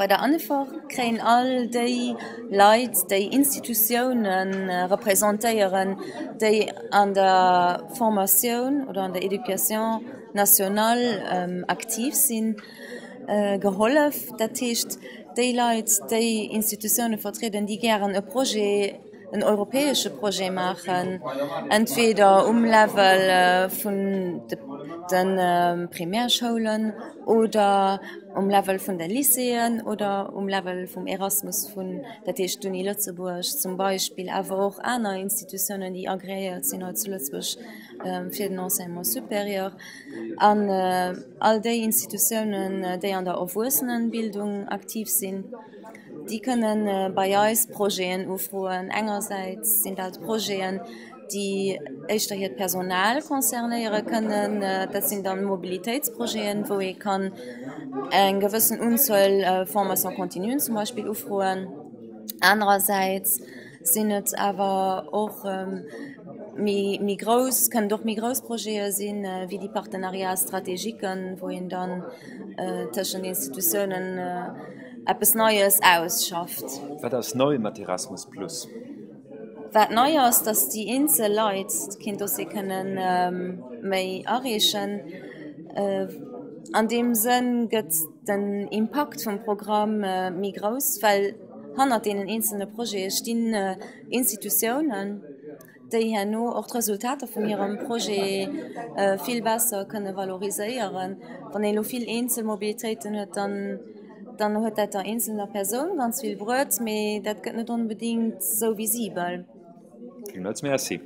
Bei der ANEFOR kréien all déi Leit, déi Institutioune representéieren, déi an der Formatioun oder an der Education nationale aktiv sinn, gehollef. Dat heescht, déi Leit, déi Institutioune vertrieden, déi gären e Projet, en europäesche Projet maachen, entweder um Level vun de Primärschoulen oder um Level vun de Lycéeën oder um Level vum Erasmus vun, dat heescht d'Uni Lëtzebuerg zum Beispill, awer och aner Institutiounen, déi agreéiert sinn hei zu Lëtzebuerg fir den Enseignement supérieur. An all déi Institutiounen, déi an der Erwuessenenbildung aktiv sinn. Déi kënne bei eis Projeten ufroen. Engersäits sinn dat Projeten, déi éischter hiert Personal concernéiere kënnen. Dat sinn dann Mobilitéitsprojeten, wou ee kann eng gewëssen Unzuel Formation continuen zum Beispill ufroen. Anerersäits sinn et awer och méi grouss, kënnen et och méi grouss Projete sinn, wéi déi Partenariats stratégiquen, wou een dann tëschent Institutiounen eppes Neies ausschafft. Wat ass nei mat Erasmus Plus? Wat nei ass, datt déi eenzel Leit keen Dossier kënne méi areechen. An deem Sënn gëtt den Impakt vum Programm méi grouss, well hannert deenen eenzelne Projete stinn Institutiounen, déi herno och d'Resultater vun hirem Projet vill besser kënne valoriséieren. Wann een elo vill eenzel Mobilitéiten huet, dann dann huet dat der eenzelner Persoun ganz vill bruet, mee dat gëtt net onbedéngt esou visibel. Villmools Merci.